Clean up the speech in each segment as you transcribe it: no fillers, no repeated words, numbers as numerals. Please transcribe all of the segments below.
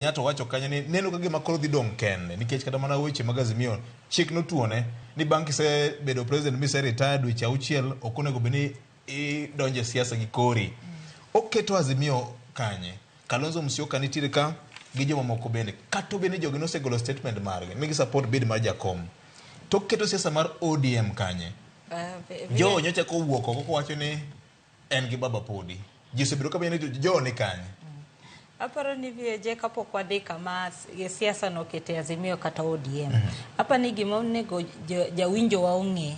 Kenyatta owacho kanyo ni neno ka gima koro dhi dong' kende nikech kata mana weche mag Azimio chik notuone ni bang' kisebedo president mise retire dweche auchiel ok onego bed ni idonjo e siasa gi kori. Oketo Azimio kanye? Kalonzo Musyoka nitiere ka gi jomamoko bende kata obedo ni jogi nosegolo statement margi ni gi support bid mar Jakom. To oketo siasa mar ODM kanye? Jo nyocha kowuok oko kowacho ni en gi baba podi. Ji osebedo ka penjo ni jo ni kanye? Aparo ni VAJ kapok wadhi kama siasa nokete Azimio kata ODM. Aparo ni gima onego jawinjo wa ong'e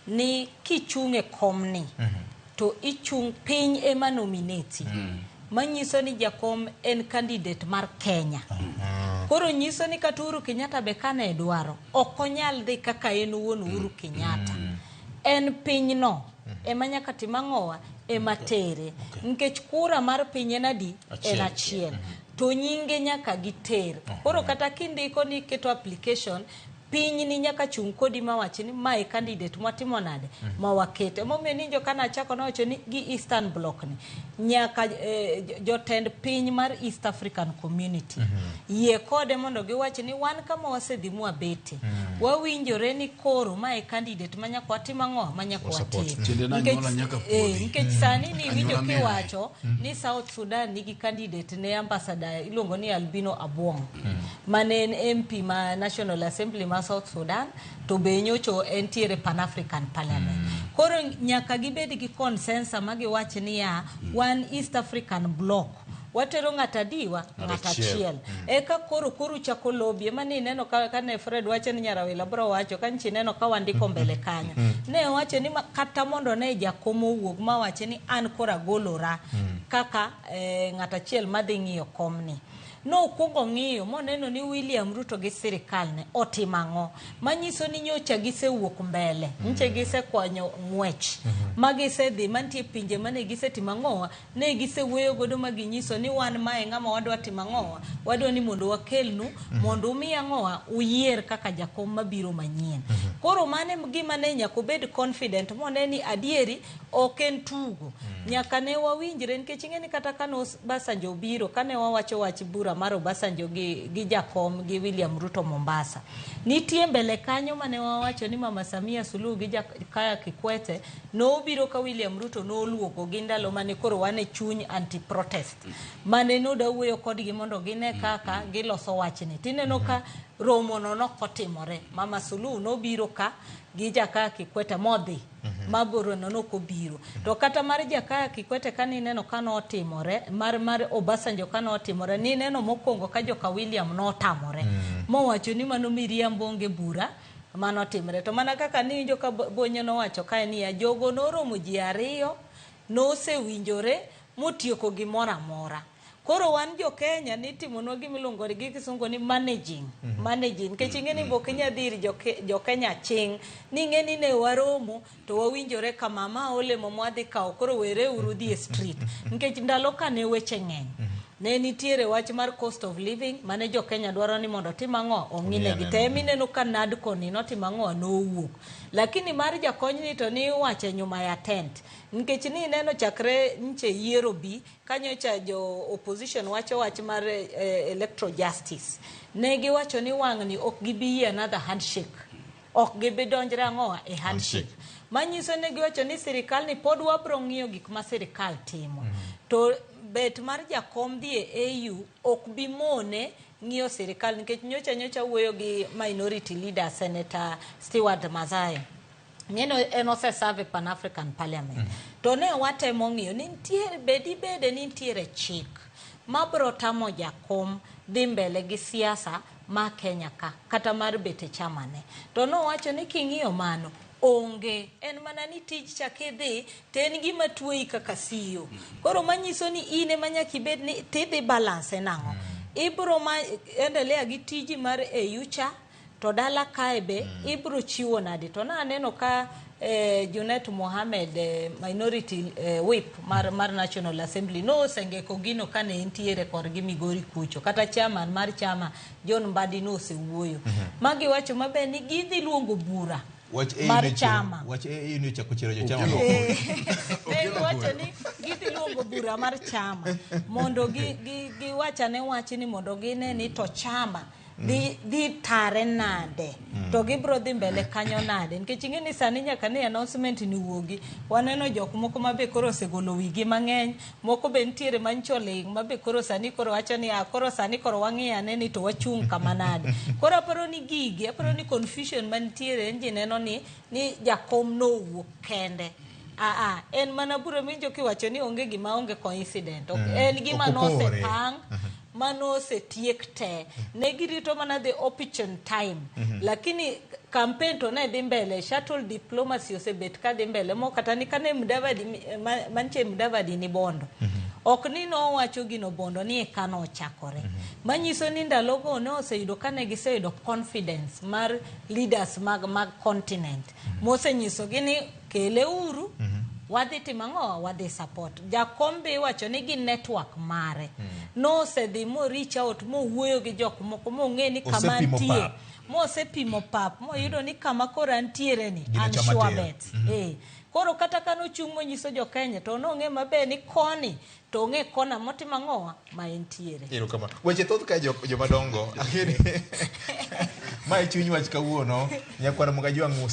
ni kichung' e komni to ichung' piny ema nominate. Manyiso ni jakom en candidate mar Kenya. Koro nyiso ni kata Uhuru Kenyatta be kane dwaro, ok onyal dhi kaka en owuon Uhuru Kenyatta. En pinyno ema nyaka tim ang'owa ema tere. Nikech kura mar piny en adi? En achiel. To nyinge nyaka giter. Koro kata kindiko ni iketo application, piny ni nyaka chung' kodi mawach ni mae candidate mwatimo nade ma waketo. Emomiyo ninjo kana achako nawacho ni gi Eastern Bloc ni nyaka jotend piny mar East African Community yie kode mondo giwach ni wan kama wasedhi mwabete wawinjore ni koro mae candidate ma nyaka watim ang'o ma nyaka Wasupport. water. Tiende ni anyuola nyaka puodhi. Nikech sani ni winjo Anyuola mene. kiwacho ni South Sudan nigi candidate ne ambassador iluongo ni Albino Abuong mane en MP ma National Assembly ma South Sudan to be nyocho entiere Pan African Parliament. Koro nyaka gibed gi consensus ma giwach niya wan East African Bloc watero ng'at adiwa ng'at achiel eka koro koro chako lobby ema ni ineno ka kane Fred wacho ni Nyarawila bro wacho ka nchi neno ka wandiko mbele kanyo ne owacho ni kata mondo ne jakom owuog ma wacho ni an koro agolora kaka ng'at achiel madhi ng'iyo komni. Nokwongo ng'iyo moneno ni William Ruto gi sirikal ne otimo ang'o manyiso ni nyocha gisewuok mbele nche gisekwanyo ng'wech ma gisedhi mantie pinje mane gisetimo ang'owa ne gisewuoyo godo ma ginyiso ni wan mae ng'ama wadwa timo ang'owa wadwa ni mondo wakelnu mondo umi ang'owa uyier kaka jakom mabiro manyien. Koro mano e gima ne nyaka obed confident mone ni adieri ok en tugo. Nyaka ne wawinjre nikech ing'e ni kata kane Obasanjo obiro kane wawacho wach bura mar Obasanjo gi jakom gi William Ruto Mombasa. Nitie mbele kanyo mane wawacho ni Mama Samia Suluhu gi Jakaya Kikwete nobiro ka William Ruto noluongo gi ndalo mane koro wan e chuny anti protest. Mane noda wuoyo kodgi mondo gine kaka giloso wachni. Tineno ka romo no nokotimore. Mama Suluhu nobiro ka gi Jakaya Kikwete modhi. Maboro no nokobiro. To kata mar Jakaya Kikwete kane ineno ka notimore, mar Obasanjo ka notimore, nineno mokwongo ka joka William notamore. Mowacho ni mano miriambo onge bura manotimre. To mana kaka niwinjo ka Bonyo nowacho kae niya, jogo noromo ji ariyo, nosewinjore, motieko gimoro amora. Koro wan jo Kenya nitimonwa gima iluongo gi kisungu ni managing. Managing. Nikech ing'e ni ok inyal dhi ir jo Kenya ching'. Ni ing'e ni ne waromo to wawinjore kama ma olemo mwadhi kawo koro were uru dhi e street. Nikech ndalo ka ne weche ng'eny. Ne nitiere wach mar cost of living mane jo Kenya dwaro ni mondo otim ang'o ong'inegi. To ema ineno ka NADCO ni notimo ang'o nowuok. Lakini mar jakony ni to ni iwache nyuma ya tent. Nikech ni ineno chakre nche yiero bi kanyocha jo opposition wacho wach mar electoral justice. Ne giwacho ni wang'ni ok gibi yie another handshake. Ok gibi donjre ang'owa e handshake. Manyiso ne giwacho ni sirikal ni pod wabro ng'iyo gik ma sirikal timo. To bet mar jakom dhi e AU ok bi mone ng'iyo sirikal nikech nyocha wuoyo gi minority leader Senator Stewart Masaya. Ng'eno en oseserve Pan African Parliament. To ne watemo ng'iyo ni nitie bedi bede ni nitiere chik mabro tamo jakom dhi mbele gi siasa ma Kenya ka kata mar bet e chama ne. To nowacho ni king'iyo mano onge en mana ni tij cha kidhi to en gima tuoyi kaka CEO. Koro manyiso ni in ema nyaka ibed ni tidhi balance nang'o. Ibro ma endelea gi tiji mar AU cha to dala kae be ibro chiwo nade. To naneno ka Junet Mohamed minority whip mar National Assembly nosengeko gino kane entiere korgi Migori kucho kata chairman mar chama John Mbadi nosewuoyo. Magiwacho maber ni gidhi luongo bura Wach mar chama. Wach AU ni ochako chiero jochama moko. Ne giwacho ni gidhi luongo luongo bura mar chama mondo giwachane wach ni mondo gine ni to chama dhi tare nade to gibro dhi mbele kanyo nade, nikech ing'e ni sani nyaka ni announcement ni wuogi, waneno jok moko ma be koro osegolo wigi mang'eny, moko be nitiere manyicho ling' ma be koro sani koro wacho ni koro sani koro wang'i ane ni to wachung' kama nade. Koro aparo ni gigi, aparo ni confusion mantiere en ji neno ni jakom nowuok kende. En mana bura minjo kiwacho ni onge gima onge coincident. Ok, en gima Ok opore. nosepang manosetiek te. Ne girito mana the opportune time. Lakini campaign to ne dhi mbele, shuttle diplomacy osebet ka dhi mbele mo kata ni kane Mudavadi manche Mudavadi ni Bondo. Ok ni nowacho gino Bondo ni eka nochakore. Manyiso ni ndalogo ne oseyudo kane giseyudo confidence mar leaders mag continent. Mosenyisogi ni kele uru, wadhi timo ang'o, wadhi support. Jakom be iwacho ni gi network mare. Nosedhi mo reach out mowuoyo gi jok moko mong'e ni kama Osepimo nitie. pap. Mosepimo pap, moyudo ni kama koro antiere ni, Gino an chama sure tir. bet. Koro kata ka nochung' monyiso jo Kenya to nong'e maber ni koni to ong'e kona motimo ang'owa ma entiere. Erokamano. Weche thoth kae jomadongo. Lakini mae chuny wach kawuono. Nyakwar Mugajwang'